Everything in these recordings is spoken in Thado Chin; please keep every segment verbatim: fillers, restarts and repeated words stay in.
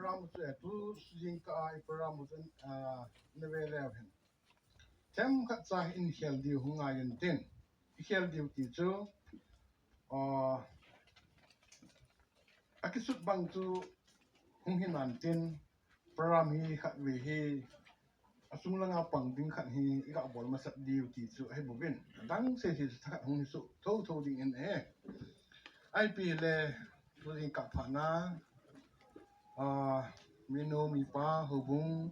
Program chu e tu jingkah a i program chu, ah, na ve leu hen. Themkhat cha in khel diu hung ngai in tin. I khel diu ti chu, ah, a kisut bang chu hung hi nan tin, program hi khat ve hi, a chung langa pang ding khat hi i ga bol masat diu ti chu ahi buvin. Adang se hi chu thakhat hung hi chu tho tho ding in e. Ipi le, tu jingkah phat na, ah, minu, mipa, houbung,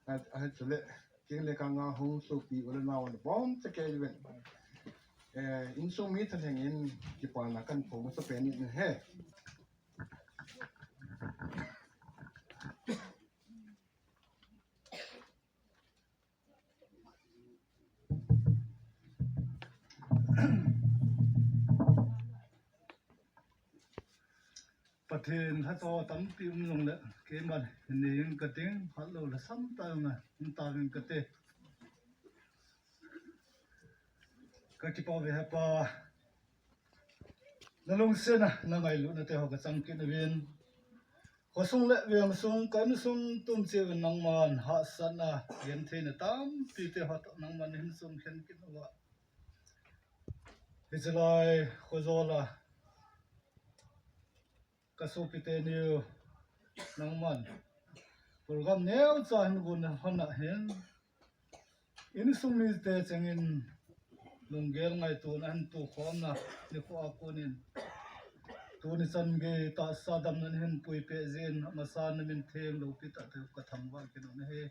a, ahi chule, keng le kang a hung sopi u le nau le bon che kei ven. Eh, insung mi thalheng in kipana kan phong masa pen in he. Pathen lhacha tampi um jongle, keiman hin nei ing kating, phat lou lhasam tah a hung tao ing kate. Ka kipah uve Hepa. Na lungsetna, na ngailutna te ho ka chang kit uvin. Khosung le veng sung, ka insung tum cheh uvin nangman hahsatna, gentheina tampi te ho toh nangman hin sum khen kit uva. Hiche lai, Khojol a, ka sopi teni u nangman program neocha hin gon hon a hin, insung mite chengin lunggel ngaitona hin tukhomna nikho a konin, tuni chan gei tahsa damna nahin puipeh jeh in, amasa na min theng loupi tah te ka thangvah kit u ahi.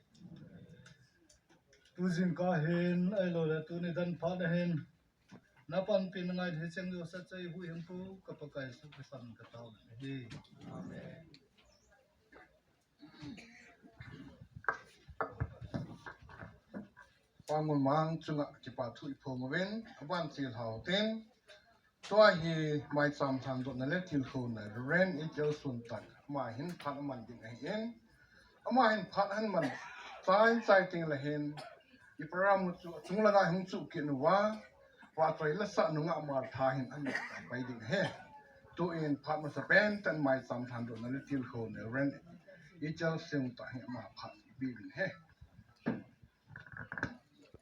Tu jingkah hin, ahilou le tuni dan phat a hin, na panpina ngai hi cheng jouse chai hu hing pu ka Pakai Jesu Christa min ka tao le hi. Amen. Pangun mang chunga kipa thu i phong uvin, aban chil hau tin. Tua hi maicham lhandohna le tilkhouna Reverend Angel Suntak, ama hin phat aman ding ahin. Ama hin phat aman chai chai teng le hin, i program chu chung langa hung chu kit uva, vahchoi lasa nungah Martha hin aman pai ding ahi. Tuin phat masa pen tah in maicham lhandohna le tilkhouna Reverend Angel Suntak hin ama phat i pe uvin ahi.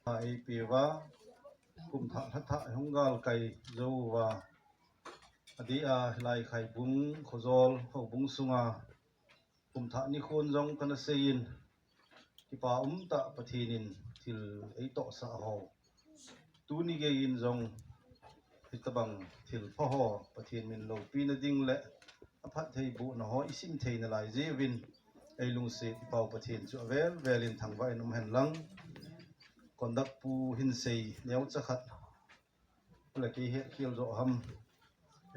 A eipe uva, kum thah lha thah hung galkai jou uva, adeh a Laikhaibung Khojol houbung sunga kum thah nikhon jong kana seiyin, kipa umtah Pathen in thil eitohsah ho, tuni geiyin jong hitabang thilpha ho Pathen min loupina ding le aphattheibohna ho i sim thei nalai jeh uvin, ei lungset i Pau Pathen chu avel vel in thangvah in um hen lang. Conduct pu hin sei neocha khat le kei hetkhel joh ham,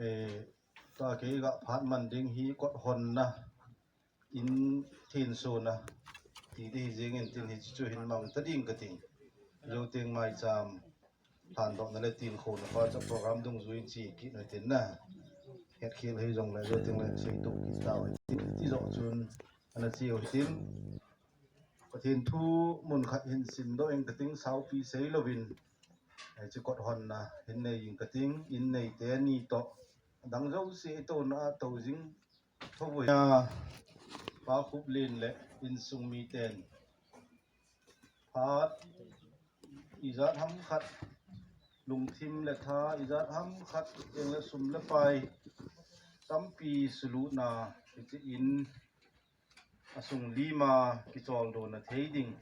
eh, tua kei ga phat man ding hi kot honna, in thensona ti ding hi jeng in tin, hichu hin mang ta ding kating. Jou teng maicham lhandohna le tilkhouna pa chu program dungjui in che kit u hitin na. Hetkhel hijong le jou teng le seitoh kit tau hitin, ti joh chun ana che u hitin. Pathen thu mun khat hin simdoh ing kating, saupi seilouvin. Hiche kot honna hin nei ing kating, in neite ni toh, adang jouse i touna a tou jing thovui a, Pa Khuplen le insung miten phat ijat ham khat, lungthim le tha ijat ham khat, eng le sum le pai tampi sulutna, hiche in asung lima kicholdo na thei ding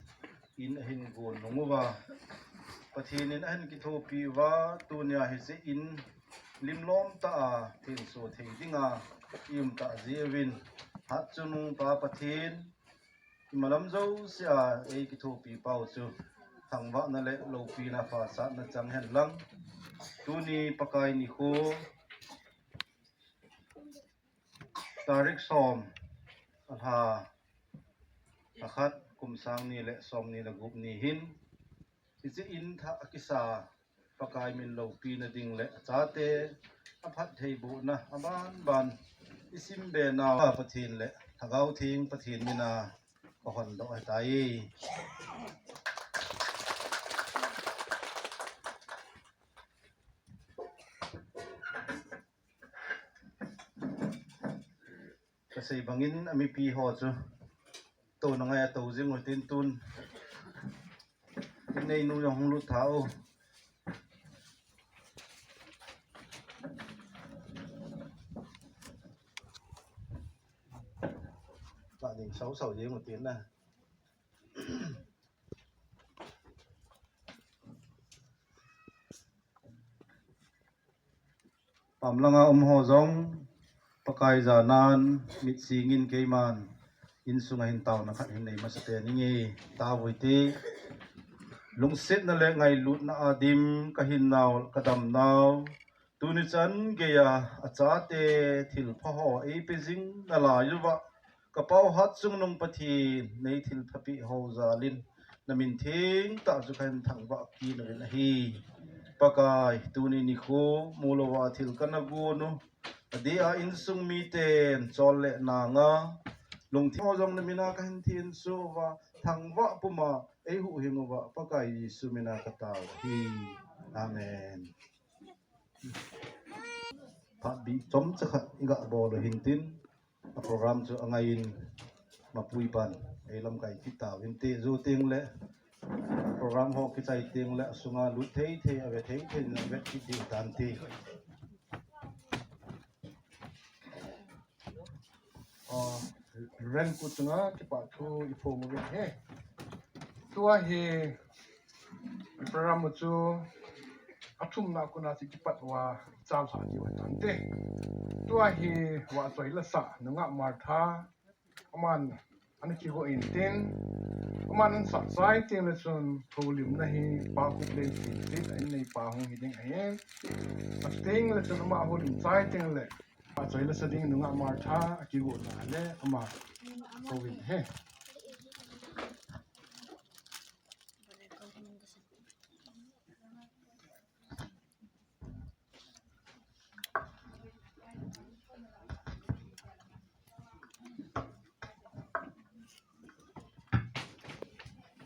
in ahin gon nung uva, Pathen in ahin kithopi uva, tunia hiche in limlom tah a thenso thei dinga i um tah jeh uvin, hatchungnung Pa Pathen, imalam jousea ei kithopi pau chu thangvahna le loupina phasatna chang hen lang. Tuni Pakai nikho, tarik som, alha, alha khat, kum sang ni le som ni le gup ni hin, hiche in thah a kisa Pakai min loupina ding le achate aphattheibohna aban ban i simbe nau Pathen le Lhagao Theng Pathen mina ka hondoh ahitai. Ka Sei bangin amipi ho chu to na ngai a to jing u tin tun. Inneinu jong hung lut tha u. Ka ding sau sau jing u tin na. Pamlanga um ho jong Pakai janan mit singin keiman insunga hin tauna khat hin nei masa te ninge. Tavui ti lungsetna le ngailutna a dim ka hin nau ka dam nau. Tuni chan geiya a chate thilpha ho ei pe jing na lai uva ka pau hat chungnung Pathen nei thilpha pi ho jalin na min theng ta chu ka hin thangvah kit uvin ahi. Pakai tuni nikho mu louva thil ka na gon u. A dia insung miten chol le nanga lungthim ho jong na mina ka hin thenso uva thangvah puma ei huhhing uva Pakai Jesu mina ka tao hi. Amen. Phat bih chomcha khat i ga bol u hin tin, a program chu a ngai in mapui pan ei lamkai kit tau hin ti, zu ting le program ho kichai ting le a sunga lut thei thei, a ve thei thei in a vet kit ding tan ti. Ah, Ren ku chunga kipa thu i phong u ve he. Tua hi program u chu a thumna kuna chu kipat uva chal sa ki uva tan te. Tua hi vahchoi la sa nungah Martha aman ana kigo in tin, aman an sa chai ting le chun tholimna hi Pa Kup Lenthim tin a innei pa hung hi ding ahi. A ting le chun ama holim chai ting le vahchoi la sa ding nungah Martha a kigo na le ama ko in he.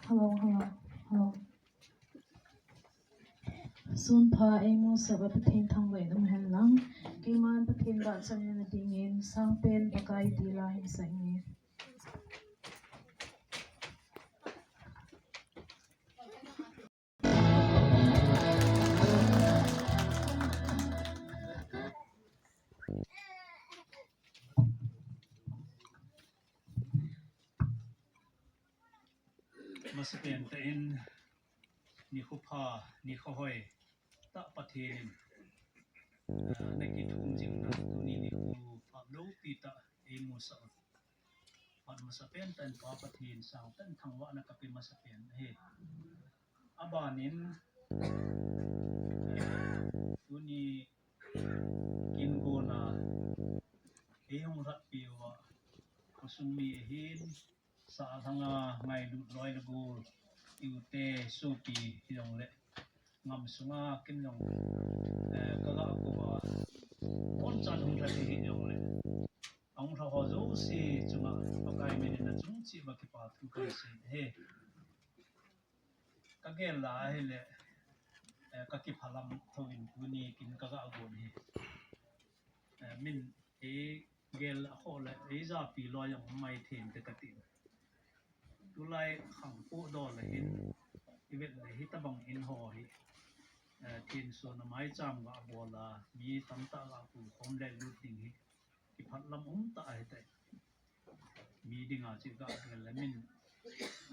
Hello, hello, hello. Sun pha ei mu sah a Pathen thangvah in um hen lang. Keiman Pathen vahchoi na dingin sangpen Pakai ti la hin sa inge. Masapen tah in nikho pha, nikho hoi tah Pathen in, ah, na kithum jing na tuni nikho pha loupi tah ei mu sah. Phat masapen tah in Pa Pathen sangpen thangvahna ka pe masapen ahi. Abanin, eh, tuni kin gona ei hung lhatpi uva khosung mi ahin, sahlhanga ngailut loi le gol i u te sopi hi jong le ngam sunga kin jong, eh, ka ga ko uva bonchan hung lha hi jong le ahung lha ho jouse chunga Pakai min in a chung cheh uva kipa thu ka sei e. Ka gel la ahile, eh, ka kiphalam tho in tuni kin ka ga gon hi. Eh, min ei gel a kho le ei japi loi jong mai thei inte ka tin. Tulai khang po do le hin i vet le hitabang in ho hi, eh, thenso na maicham ga bol a mi tamtah ga pu khom le lut ding hi. Kiphat lam um tah ahi tai. Mi dinga chu ka gel le min,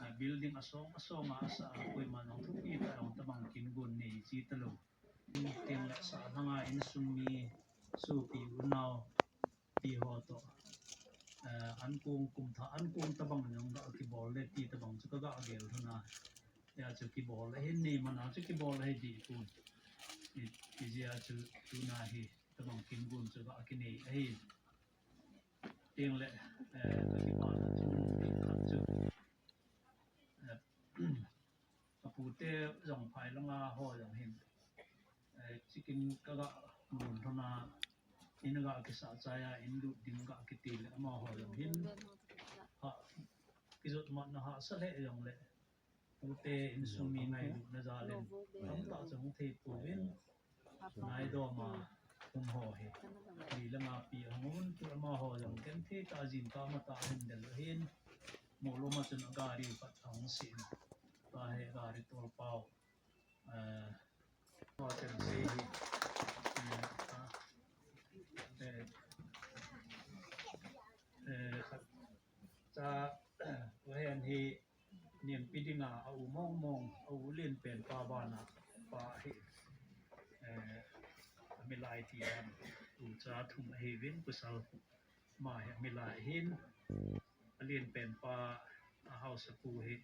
ah, building asong asong a sa a koima jong thupi tah jong tabang kin gon nei chi talou. Tin le sahlhanga insung mi sopi unau pi ho toh, ah, ankong kum thah ankong tabang jong ga kibol le ti tabang chu ka ga gel lhon a. Hijeh chun kibol ahi nei man a chu kibol ahi dih pon. I, hijeh chun tuna hi tabang kin gon chu ga kinei ahi. Tin le, eh, ka kipana chun, khat chu, eh, ka pute jong phai langa ho jong hin, eh, chicken ka ga mun thona, in ga kisa chaya, in lut ding ga kiti le amaho jong hin, ha, kijot matna hahsa le jong le, pute insung mi ngailutna jal in tamtah chu hung thei pouvin, nai dom a, Kum ho hi. Ni langa pi ahung un tu amaho jong ken thei ta jin ka ma ta hin del hin. Mo lo ma chun a gari pat ahung sin. Ta he gari tol pau. Eh, pa ken sei hi. Eh, eh, cha, vahen hi Niampi dinga a u mong mong, a u len pen pa bana pa hi, eh, a milai ti ham, u cha thum ahi vin kusal ma hi a milai hin, a len pen pa a hausa pu hi,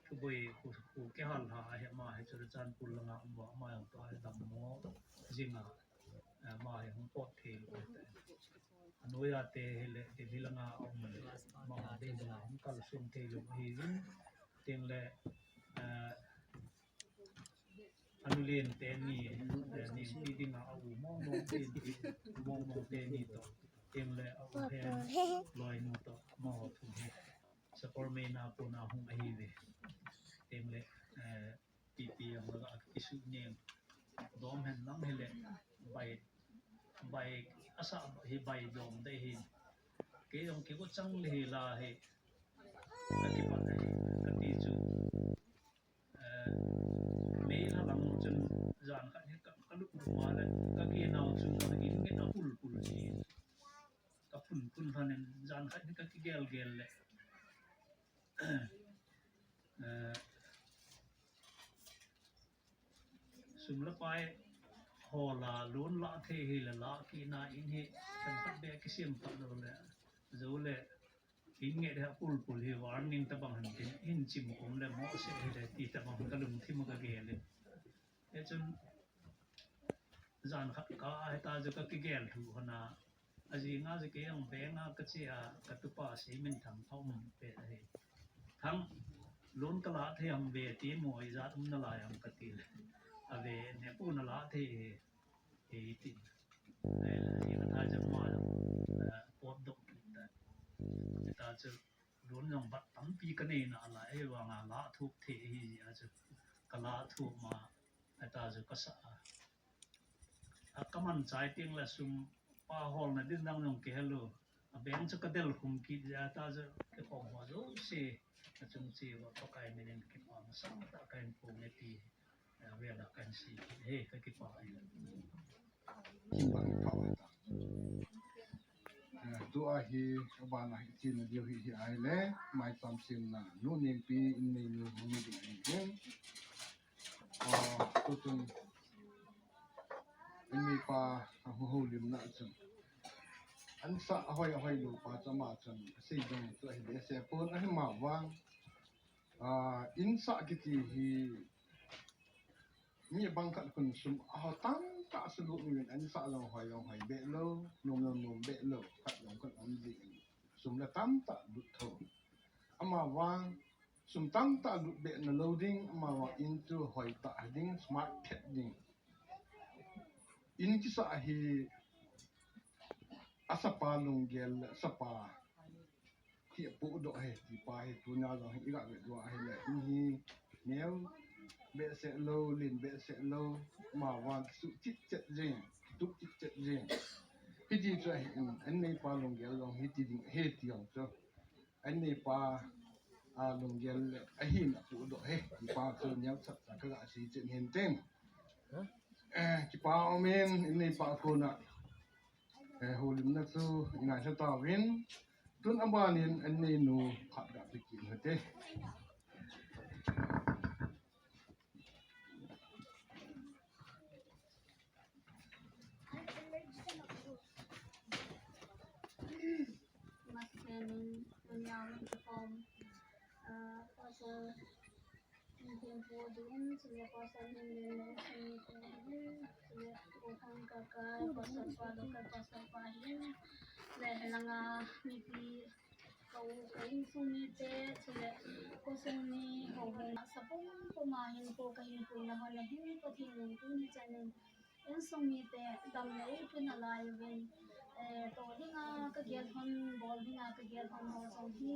thuboi pu, pu kihal ha ahi ma hi Churachandpur langa um va ma jong tua hi dam mo jinga, eh, ma hi hung pot thei lo te. Anoiya te hi le, Delhi langa um le, ma hung thei lo, hung kal sung thei lo hi vin, ting le, eh, anu len te ni, eh, Niampi dinga a u mong mong te ni, mong mong te ni to, ting le a u he, loi nu to, ma ho thum hi, Sapormeina puna hung ahi ve, ting le, eh, P P M laga kisu ning, dom hen lang hi le, bai, bai, asa hi bai dom de hin, kei jong kigo chang le hi la hi, ka kipat hi, ka ti chu. Eh, mei la lang chun jan khat hi ka, ka lup lup ma le, ka ke nau chun ka in nge ta pul pul ji. Ka phun phun thanin jan khat hi ka kigel gel le. Eh, sum le pai ho la loan la thei hi le la kina in hi, kan khat be kisem khat lo le. Zo le, in nge de pul pul hi warning tabang han tin, in chim um le mo se hi le ti tabang ka lungthim ka gel le. Hichun jan khat ka heta chu ka kigel thu hana. Ajing a chu kei jong bank a ka che a, ka tupa Seiminthang a um pe ahi. Thang, loan ka la thei ham ve ti mo, ijat um nalai ham ka ti le. A ve ne pu na la thei hi, hi ti. Ai, hi ka tha jong ma jong, eh, pot dok kit ta. Heta chu loan jong bat tampi ka nei na la, ahivanga la thup thei hi a chu. Ka la thup ma, heta chu ka sa a. A ka man chai ting le sum pa hol na din dang jong kihel u. A bank chu ka del khum kit jeh a ta chu kikhom ho jouse. A chung che uva Pakai min in kipa masang tah ka hin phong e ti, eh, vel a ka hin sei kit e, ka kipa e. Kipa pha ta. Eh, tua hi, abana hi, tina diu hi, hi ai le, maicham semna, nu Niampi, in neinu, nu mi ding hi, hi. Ah, tuchun, in neipa, a hu houlimna chun. An sa, a hoi, a hoi lou pa, chama chun, sei jong, chu ahi behseh pon, ahi ma vang. Ah, in sa kiti hi, mi bang khat khun sum a ho tamtah sulut uvin, an sa jong hoi jong hoi beh lou, nom jong nom beh lou, khat jong khat um jin, sum la tamtah lut tho. Ama vang, sum tamtah lut beh na lou ding, ama vang in chu hoi tah ding, smart thet ding. In kisa hi, a sapa lunggel, sapa. Hi apohdoh hi, tipa hi, tuna jong hi, i ga ve doh a hi le, hi hi, neo, behseh lou, len behseh lou, ma vang kisu chit chet jeng, tup chit chet jeng. Hiti chu ahi, in, an neipa lunggel jong hiti ding, hiti jong chu. An neipa, a lunggel le, ahin apohdoh hi, tipa chu neo chat chat ka ga sei chen hin tin. Eh, kipa um in, in neipa kona. Eh, houlimna chu i ngaisah tauvin, tun abanin an neinu khat ga pe kit u hite. Masenin, Nunyaw in kikhom, ah, Pastor Hing Thingpu ding, chule Pastor Hing Lenleng Singni ding, chule U Thang Kakai, Pastor pa, local Pastor pa hin, le helanga mipi, ka u, ka insung mite, chule khosung mi, houbung, sapum puma hin ko ka hin puina hon ahin, Pathen in tuni chanin, insung mite, dam le ipin alai uvin, eh, to dinga ka gel hon, bol dinga ka gel hon ho jong hi,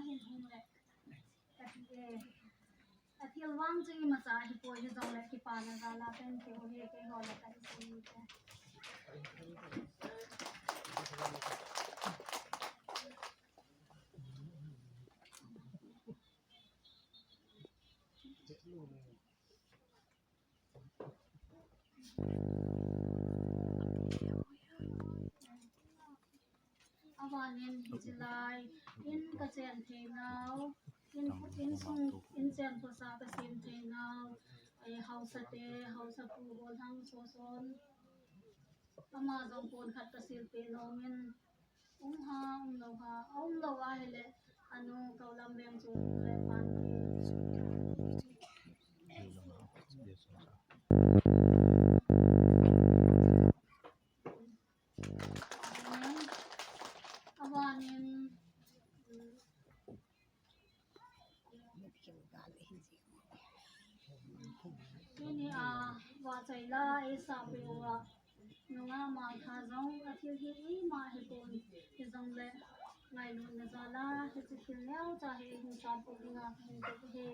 hin hung le. Ka ti e. A thil vang chu imacha ahipoi, hijongle kipana jal a thank you hi keiho le ka ti e. Abanin hichelai in kachen theinau, in, insung, inchen khosa kasem theinau, eh, haosa te, haosa pu Golhang Soson, ama jong pon khat kasil peh nom in, um ha, um lou ha, um lou ahile, anu Kaulam Veng chu le pan ke. Abanin, tuni a, vahchoi la eisah peh uva, nungah Mangtha jong athil hi ima hipon, hijongle ngailutna jal a hiche thil neocha hi hin sampeh dinga kahin tep e.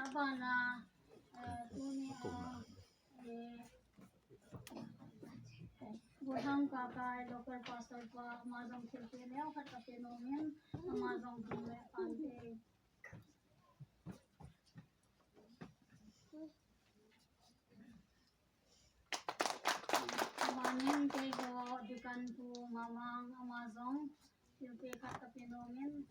Abana, eh, tuni a, eh, Golhang Kakai local pastor pa, ama jong thilpeh neokhat kapeh nom in, ama jong hung le pan te. Abanin keiho Deacon Pu Mamang, ama jong thilpeh khat kapeh nom in.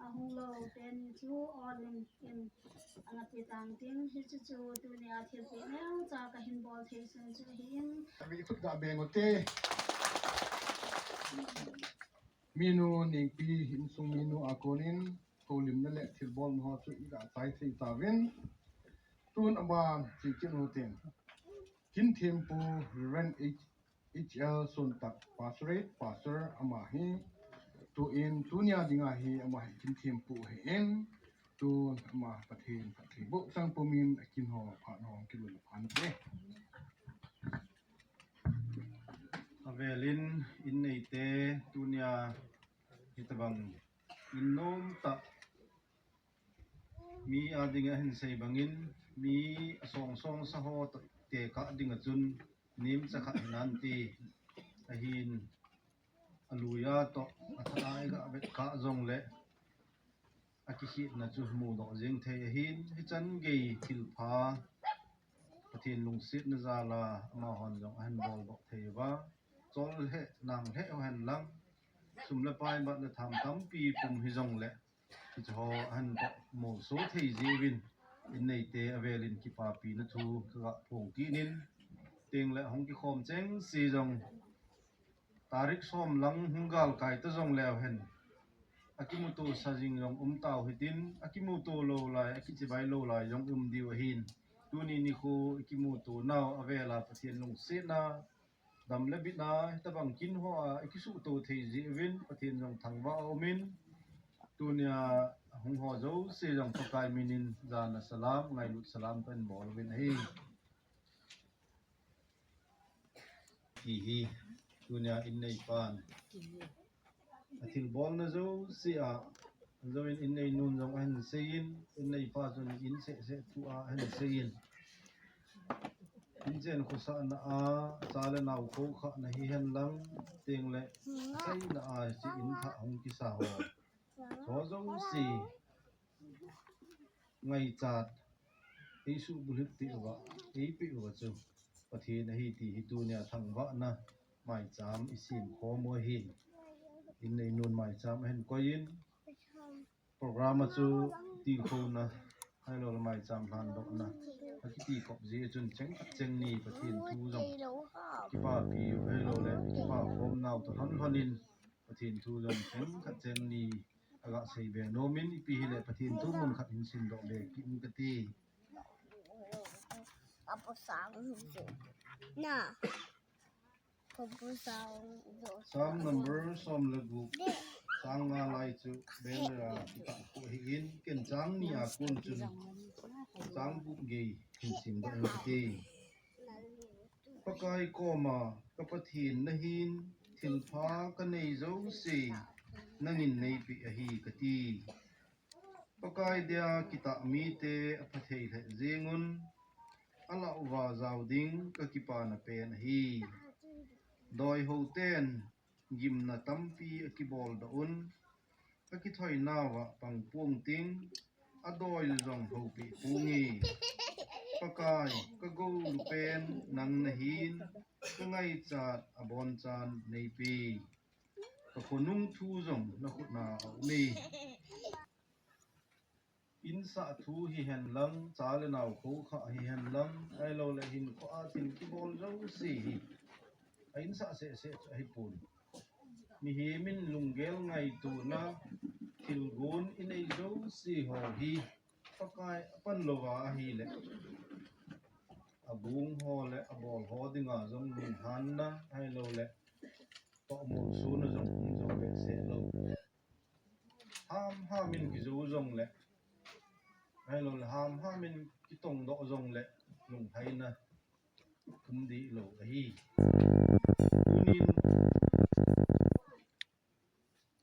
Ahung lou teni chu all in, in ana pe tang tin, hiche chu tunia thilpeh neocha kahin bol thei sun chu ahin. Abi khut ga beng u te. Minu Nengpi insung minu a konin, houlimna le thilbolna ho chu iga chai thei tauvin. Tun aban chingkit u tin. Kinthempu Reverend H H L Sontak Pastorate Pastor ama hi, tuin tunia dinga hi ama hi kinthempu ahin, tun ama Pathen phattheiboh chang pumin akin ho phat hung kilhun phan te. Avelin in neite tunia hitobang in nomtah mi adinga hin sei bangin, mi asong song sa ho toh tekah dinga chun nemcha khat hinante, ahin aluia toh atha a iga vet kah jongle akikhetna chu mudoh jeng thei ahin, hichan gei thilpha Pathen lungsetna jal a amahon jong ahin boldoh thei uva, chol lheh nang lheh u hen lang, sum le pai, bat le tham tampi pum hijongle, hiche ho ahin molso thei jeh uvin, in neite avel in kipapina thu kaga phong kit in, tengle hung kikhom chengse jong tarik som lang hung galkai ta jong leu hen, akimuto sa jing jong um tau hitin, akimuto lou lai, akichibai lou lai jong um diu ahin, tuni nikho ikimuto nau avel a Pathen lungsetna, dam le bitna, hitobang kin hoa ikisuhto thei jeh uvin Pathen jong thangvah aumin, tunia hung ho jouse jong Pakai minin jana salam, ngailut salam kahin bol uvin ahi. Ti hi, tunia in neipan athilbolna jouse a, ajouvin in neinun jong ahin seiyin, in neipa chun in sehseh thu a ahin seiyin. Inchen khosahna a, cha le nao khoukhahna hihen lang, tengle achaina a hiche in thah hung kisa ho, ho jouse ngaichat eisuhbulhit peh uva, eipeh uva chu Pathen ahi ti hi tunia thangvahna maicham isemkhom u ahin, in neinun maicham ahin koiyin, program a chu tilkhouna ahiloule maicham lhandohna akiti kop jeh chun cheng khat cheng ni Pathen thu jong kipapi u ahiloule kipakhom nau toh lhon lhon in Pathen thu jong cheng khat cheng ni aga seibe nomin, ipi hile Pathen thu mun khat hin simdoh be kit in kati. Psalm number som le gup, chang nga lai chu banner a kitah khu ahin, ken chang ni a kon chun chang gup gei hin simdoh in kati. Pakai koma, ka Pathen nahin, thilpha kanei jouse nangin neipeh ahi kati. Pakai dia kitah mite aphathei lheh jengun, alah uva jao ding kakipana pen ahi. Doihou ten gimna tampi akiboldoh un, akithoinauva pang pung ting, adoi jong houpeh punge. Pakai, kagoulupen nang nahin, kangaichat abonchan neipe. Kakhonung thu jong nakhutna aume. Insah thu hihen lang, cha le nao khoukhah hihen lang, ahiloule hinkho a thil kibol jouse hi ainsah sehseh chu ahipon. Mihemin lunggel ngaitona, thilgon inei jouse ho hi Pakai apan louva ahile, abong ho le abol ho dinga jong lunghanna ahiloule tohmonsona jong um jou behseh lou. Hamham in kijou jongle, ahiloule hamham in kitongdoh jongle, lunghaina um dih lou ahi. Tunin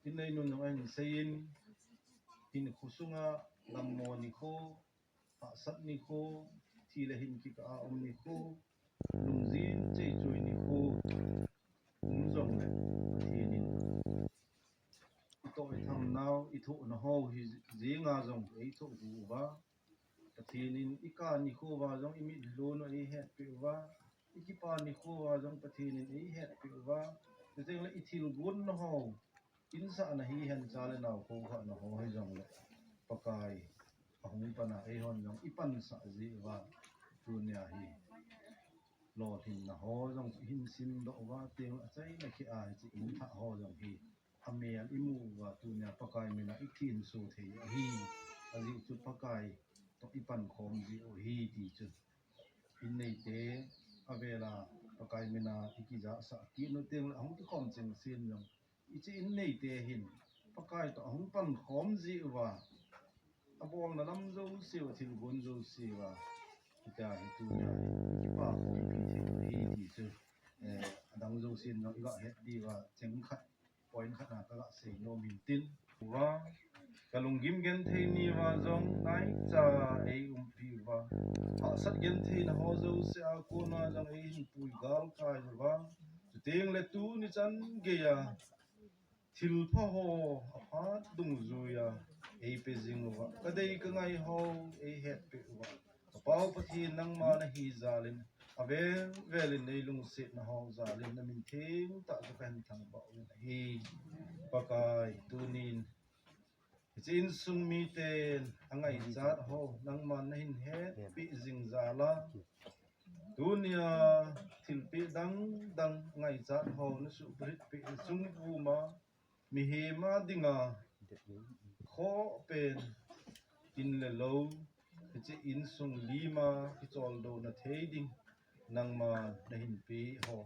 in neinun jong ahin seiyin, hinkho sunga dammo nikho, hahsat nikho, thi le hin kikah a um nikho, lungjin cheichui nikho um jongle, Pathen in itoh ithamnau, ithohna ho hi jenga jong eithoh uva, Pathen in ikah nikhouva jong imitlhi lhon u eihetpeh uva, ikipa nikhouva jong Pathen in eihetpeh uva, chutengle ithilgonna ho, insahna hihen, cha le nao khoukhahna ho hijongle, Pakai ahung pana eihon jong ipansah jeh uva, tunia hi lolhinna ho jong ihin simdoh uva, tengle achaina kheh a hiche inthah ho jong hi amel imu uva, tunia Pakai mina ithenso thei ahi. Ajeh chu Pakai toh ipankhom jeh u ahi ti chu, in neite avela Pakai mina ikijahsah kit u tengle ahung kikhom chengsen jong, hiche in neite hin Pakai toh ahung pankhom jeh uva, abolna lam jouseu, athilgon jouseuva, hitia hi tunia hi kipa khompi thei u ahi ti chu, eh, adang jousen jong iga het diuva, cheng khat, point khat a kaga seinom in tin. Uva, kalunggim genthei niuva jong naicha eiumpi uva, hahsat gentheina ho jouse a kona jong eihinpui galkai uva, chutengle tuni chan geiya thilpha ho aphat dungjuiya eipe jing uva, kadei kangai ho eihetpeh uva, Pau Pathen, nangma nahi jalin, avel velin nei lungsetna ho jalin, na min theng tah chu kahin thangvah uvin ahi. Pakai, tunin hiche insung miten angaichat ho nangman nahin hetpi jing jal a, tunia thilpeh dang dang angaichat ho nasuhbulhit peh chung puma, mihem a dinga khoh pen in le lou, hiche insung lima kicholdo na thei ding nangman nahin peh ho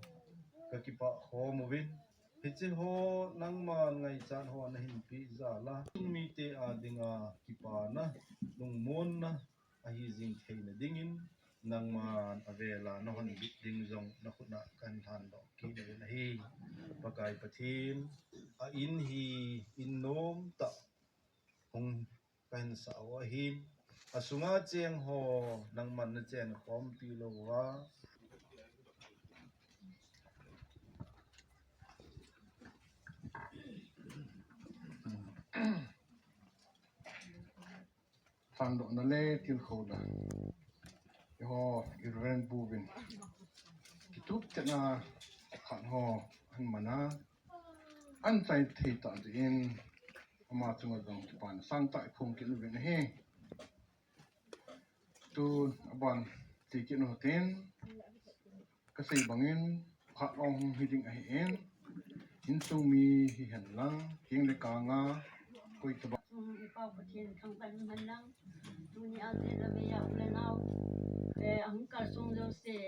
kakipah khom uvin, hiche ho nangman ngaichat ho nahin peh jal a, insung mite a dinga kipana, lungmonna ahi jing theina dingin, nangman avela nahon bit ding jong nakhut a kahin lhandoh kit uvin ahi. Pakai Pathen, a in hi in nom tah hung kahin sah u ahin, asunga cheng ho nangman nachen khompi lou a, lhandohna le tilkhouna, eiho i Reverend Pu vin kitup chetna khat ho ahin man a, ahin chai thei tah jeh in, ama chunga jong kipana sangtah i phong kit uvin ahi. Tun aban ti kit u hitin, kasei bangin, phat ong hiding ahin, insung mi hihen lang, keng le kang a, koi tabang. Sung i Pau Pathen thangvah in umhen lang, tuni a jet a vei a u le nao, eh, ahung kalsong jouse,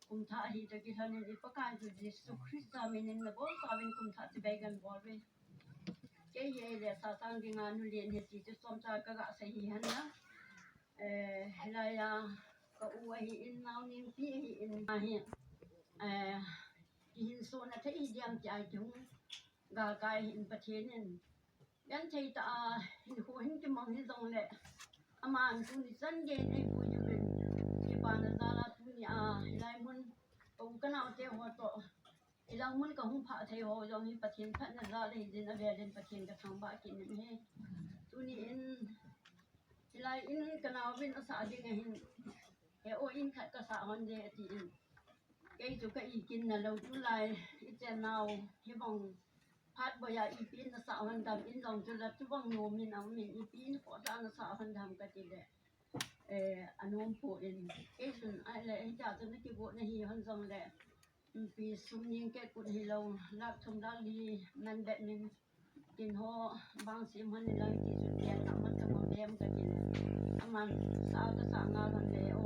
kum thah ahi toh kilhon in i Pakai Jesu Christa min in nabonchauvin kum thah chibai kahin bol uve. Kei hi eile sasang dinga nu len ahi ti chu chomcha kaga sei hihen lang. Eh, hilai a ka u ahin, Naoningpi ahin, ahi, eh, kihinsohna thei hi diam tia kihung galkai ahin, Pathen in genthei tah a hinkho hin kimang hijongle, aman tuni chan gei in eipui uvin, kipana jal a tuni a hilai mun ka u ka naote ho toh, hilai mun kahung phah thei ho jong hi Pathen phatna jal ahi jeh in, avel in Pathen kathangvah kit in ahi. Tuni in hilai in kanaovin asah ding ahin, he o, in khat kasah hon de atin, kei chu ka ikinna lou, tulai i chennau hibang phat boi a ipi in nasah hon dem, in jong chu la chubang nom in aum in, ipi in khohsah nasah hon dem kati le, eh, anom poi. Kei chun ahile hitia chu nakigot nahi hon jongle, pi sum ning keh kut hilou, lakh thum lakh li man bep min, tin ho bang sem hon in lang ti chu tia ka man ka ma bem kati le, aman sa kasa ngal hon le, o,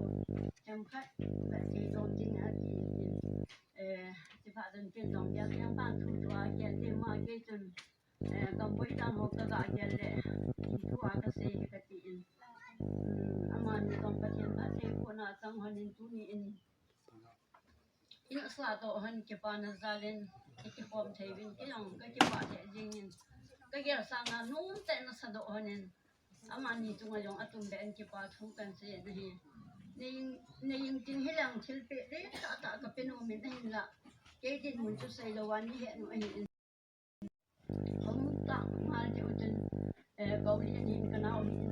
themkhat ka sei dom ding ati in, eh, chuphat chun kin jong bia kiang pan thu tua kian te ma kei chun, eh, gamboi dan ho kaga gel le, thu a kasei hi kati in. Hmm, amani jong Pathen phatthei bohna chang hon in tuni in, in asah doh hon kipana jal in, kikhom thei uvin, kei jong kakipah lheh jeng in, kagel sanga nomtah in asah doh hon in, amani chunga jong atumbeh in kipa thu kahin sei in ahi. Nei, nei in tin hileng thilpeh le tahtah kape nom in ahinla, kei dinmun chu seilou a nei het u ahin. Hom tah ngal diu chun, eh, ka u hin, ka nao hin,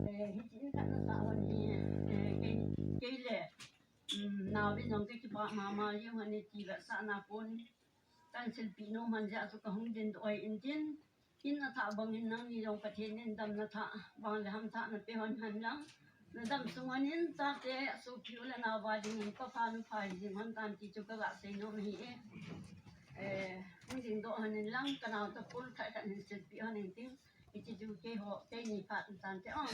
eh, hiche in khat nasah hon hi, eh, kei, kei le, um, nao in jong kakipah mama jeng hon e ti vetsahna pon, kahin silpeh nom hon jeh a chu kahung dingdoh ahi in tin, in athah bang in nangni jong Pathen in damna thah, bang le hamthah nape hon hen lang. Nadam sung hon in, chate, asopi u le nao va ding in, pa pha nu pha hi jing hon tan ti chu kaga sei nom ahi e. Eh, hung dingdoh hon in lang, ka nao tapon khat khat hin silpeh hon in tin, hiche chu keiho, keini phat in tan te o.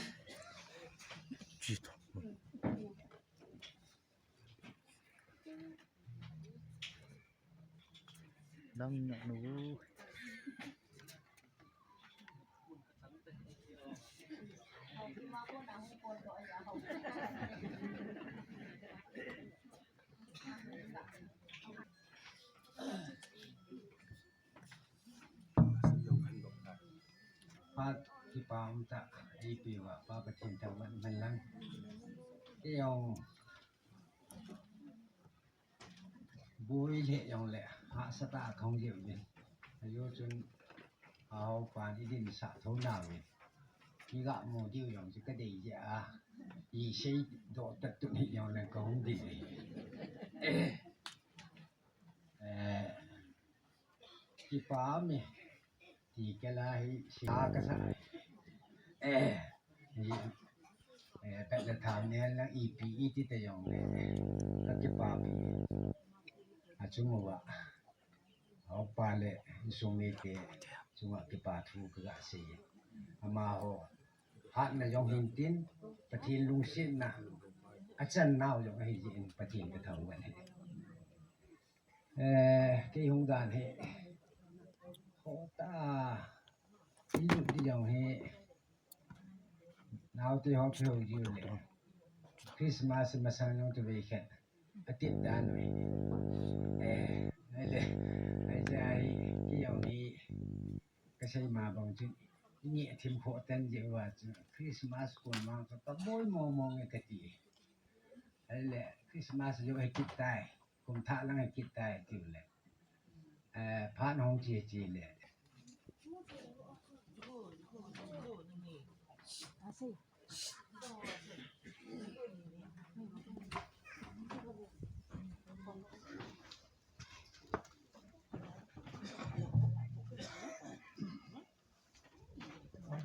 Dang na nu. Phat kipa umtah eipeuva Pa Pathen thangvah in umhen lang. Kei jong boi lheh jongle hahsatah a kahung lheh uvin. Ajeh chun haopan idinsah thou nauvin, iga mu diu jong chu kadei jeh a, Isei doh tat tun hi jong le kahung ding. Eh, eh, kipa mi ti kala hi sia kasa. Eh, hi, eh, tat le tham ne lang ipi iti te jong le. Ka kipa mi. Achung uva. Upa le insung mite chunga kipa thu kaga sei. Amaho hatna jong hintin, Pathen lungsetna achan nau jong ahi jeh in Pathen kathangvah e. Eh, kei hung dan hi hota, ilut di jong hi naote ho kihou jiu le Christmas masang jong chu vei khat atit dan vei. Eh, ai le, ai le, ai, kei jong hi kasei ma bang chu, nge thim kho tan jeh uva chu Christmas kon vang chu kaboi mong mong e kati. Ai le, Christmas jong hi kit tai, kum thah lang hi kit tai tiu le. Eh, phat hung che che le.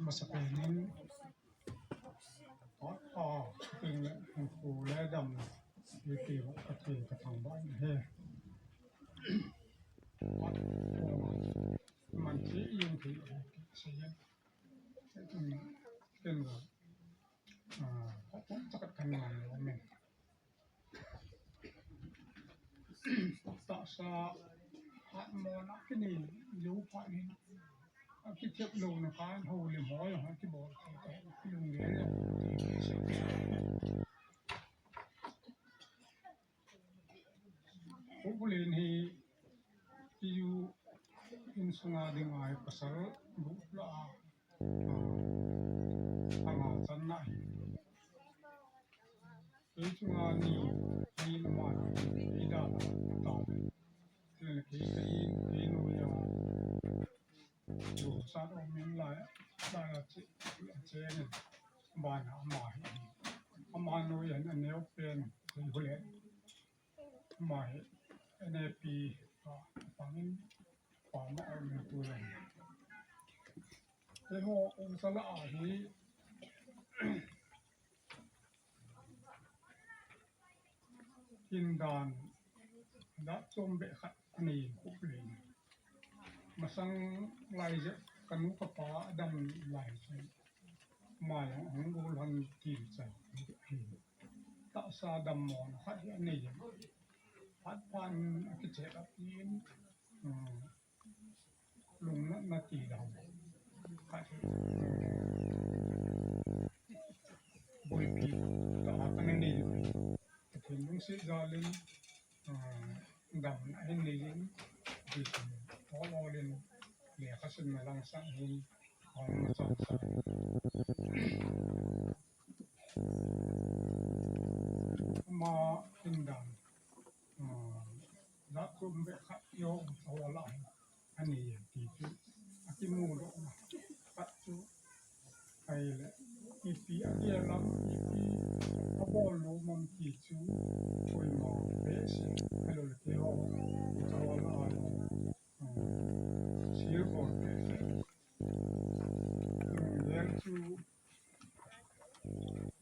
Masa penin, ah, king le, king fu le dam, yu ti, ka ti, ka thang ba ni he. Man ti yin ti, se yin. Kin, kin, ah, ka thang, ka thang ba ni. Tahsa, hat mona kinei lou phat in, akithep louna khan houlim ho jong akibol thei tai, kilunggel jong. Pu Len hi, T U insunga dinga hi pasal gup lah a, ah, anga channa hi. Kei chunga ni, ni ma, ni da, da. Kei, kei, kei, kei nu ya. Lu sa ro min lai, lai a che, a che ni. Bana ama hi. Ama nu ya na neo pen, kei hule. Ama hi, N A P, a, pangin, pa ma a mi tu lai. Kei ho, um, sala a hi. Hindan, da chom be khat anei Pu Len. Masang lai jeh, kanu kapa adam lai jeh. Mai ang ang gol han ti cha. Tahsa dam mona khat hi anei. Phat phan akiche a tin. Hmm. Lungnatna ti dau. Boipi, ta kana nei. Pathen lungset jal in, ah, damna ahin nei in, Pathen ol ol in, lekha simna lang sang hin, hong na chang sa. Ama in dan, ah, da kum be khat yo, sa wala hin. Ani ti chu, akimu dohna khat chu, ahile, ipi akilam, ipi abol nom am ti chu, koima behseh, ahilou le keiho, keiho lah a, um, sil bol behseh. Lunggel chu,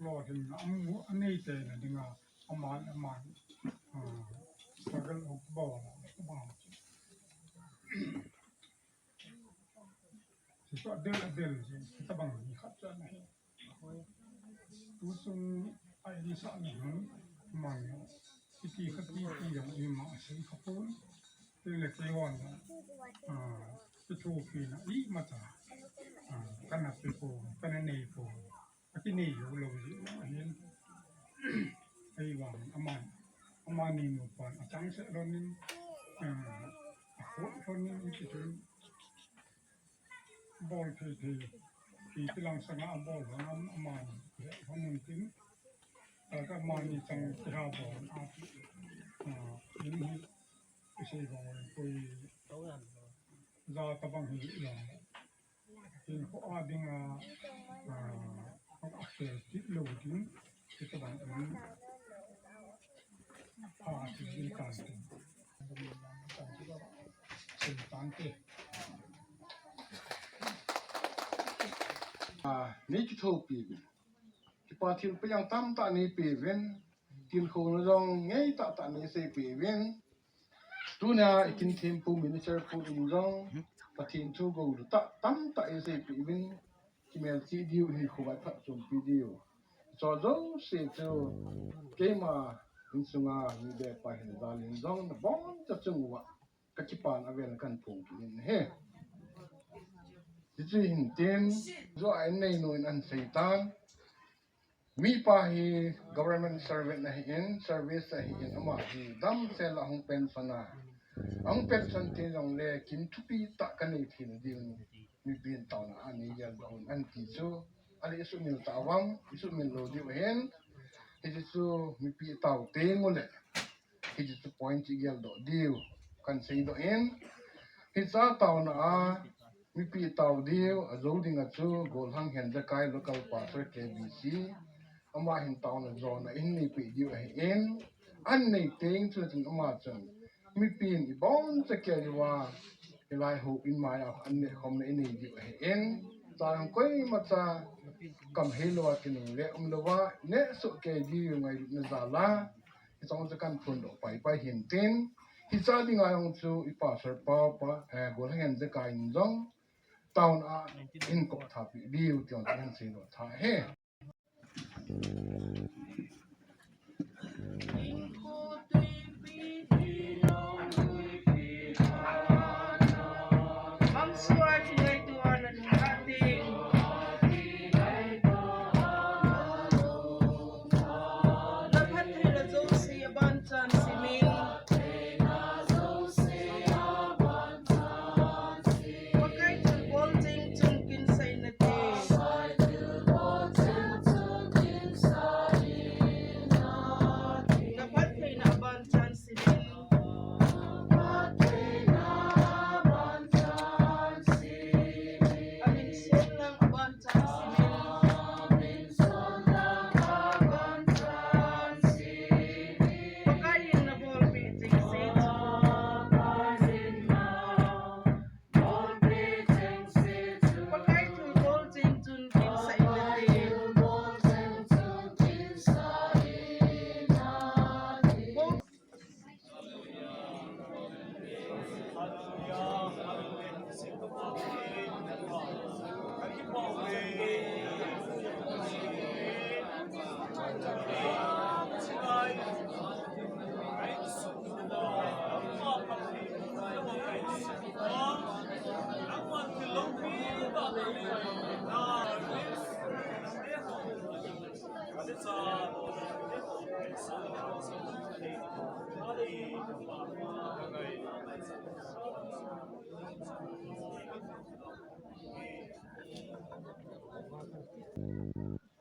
lolhinna amu, anei theina dinga, aman, aman, ah, struggle abol, abol. Hichu adel, adel jeh, hitabang ni khat chu ana hi. Tu chung a insahna hung man, kiti khat kiti jong ima asei kha pon. Tile keihon, ah, kithopina imacha, ah, kana pe pon, kana nei pon. Akinei lou lou jeh ahin. Ahivang aman, amani nupan achangseh lhonin, ah, akhut lhonin, ipi tin bol thei thei, ipi lang sanga abol lhon am, amani lhonin tin, ah, amani chang kiha bol a, ah, in hi, isei bang koi ja tabang hi lang. Hinkho a dinga, ah, a khel kit lou ding, Ah, nei kithopi uvin. Kipa thilpeh jong tamtah neipe uvin. Tilkhouna jong ngei tahtah neiseipe uvin. Tunia i kin thempu Minister pu in jong Pathen thu gou lutah tamtah eiseipe uvin. Kimelchih diu, hinkho vaiphei phatchompi diu. Chu jouse chu keima insunga mi bepa hin jal in jong nabonchauva kakipana vel kahin phong kit in ahi. Hichu hin tin, jo a in neinu in ahin seitan. Mipa hi government servant ahin, service ahin, ama hi damsel a hung pension a. Ahung pension teng jongle kin thupi tah kanei theina ding, mipin taona a nei geldoh un ahin ti chu. Ahile isuhmil tauvam, isuhmil lou diu ahin. Hichu mipi tao teng uleh hichu point chu geldoh diu kahin seidoh in. Hiche taona a mipi tao diu, ajou dinga chu Golhang Henjakai local pastor K B C. Ama hin taona jona in neipeh diu ahin. Ahin nei teng chun ama chun mipin ibonchauva hilai houin maiya ahin nehkhomna inei diu ahin. Chang koimacha kam heilou a kinungle umlouva, nehsoh kei diu ngailutna jal a. Hicheng chu kahin phondoh paipai hin tin. Hiche dinga jong chu i pastor pa pa, eh, Golhang Henjakai in jong taona a hin kop thapi diu ti jong kahin seidoh tha ahi.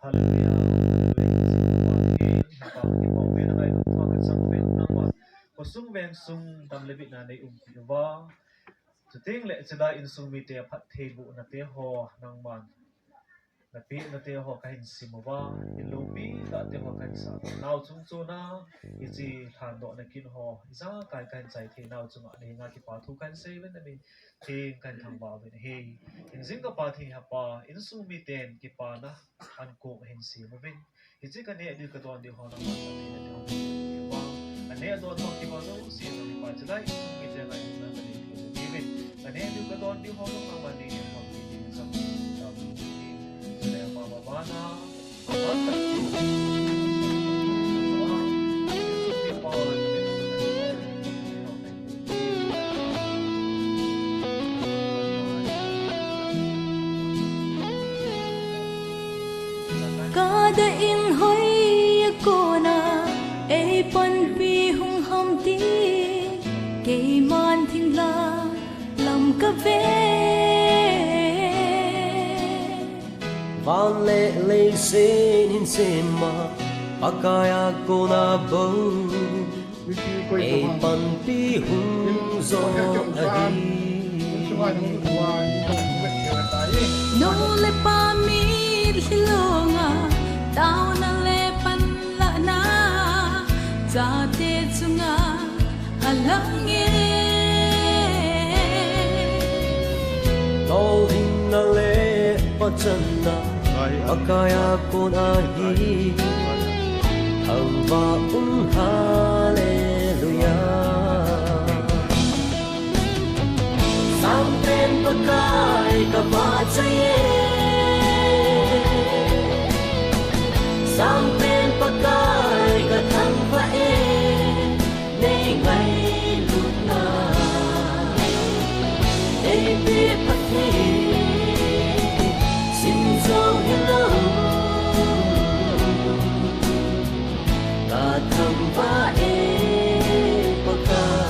Hallelujah. Khosung veng sung dam le bitna nei umpi uva. Chuteng le chulai insung mite phattheibohna te ho nangman napeh nate ho kahin sim uva, in loupi tah te ho kahin sah uva. Nao chung chuna, hiche lhandohna kin ho, ijakai kahin chai thei nau chunga, nahenga kipa thu kahin sei uvin, namin theng kahin thangvah uvin ahi. Injing kapa theng hapa, insung miten kipana ankong ahin sem uvin. Hiche kaneh diu kadon diu ho nangman phatthei nate ho. Kaneh don ho kipa jouse nangman chulai insung miten ngai na kaneh diu. Amen. Kaneh diu kadon diu ho nangman nei Kada in hoi a kona, ei panpi hung ham ti, keiman thing la lam kave. Van le leiset hin sema, Pakai a kona bou, ei panpi hung jo ahi. Nu le pa mitlhi longa, taona le pan Chate chunga alang e. Tolhinna le pachanna, Pakai a kon ahi. Thangvah un, Hallelujah. Sangpen Pakai ka vahchoi e. Sangpen Pakai ka thangvah e. Nei ngailutna, nei pe Pathen, sim jou hilou. Ka thangvah e Pakai.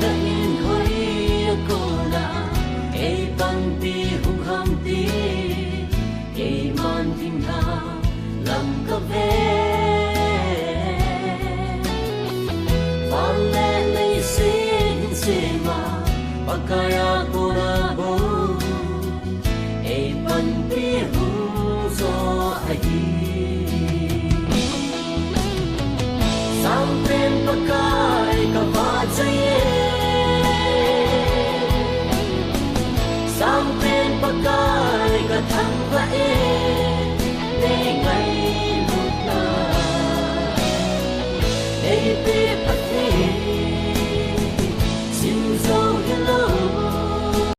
Tua in hoiya kona ei panpi hung ham ti, keiman dingin lam ka ve. Van le leiset hin sema, Pakai a kona bou ei panpi hung jo ahi. Sangpen Pakai ka vahchoi e. Sangpen Pakai ka thangvah e.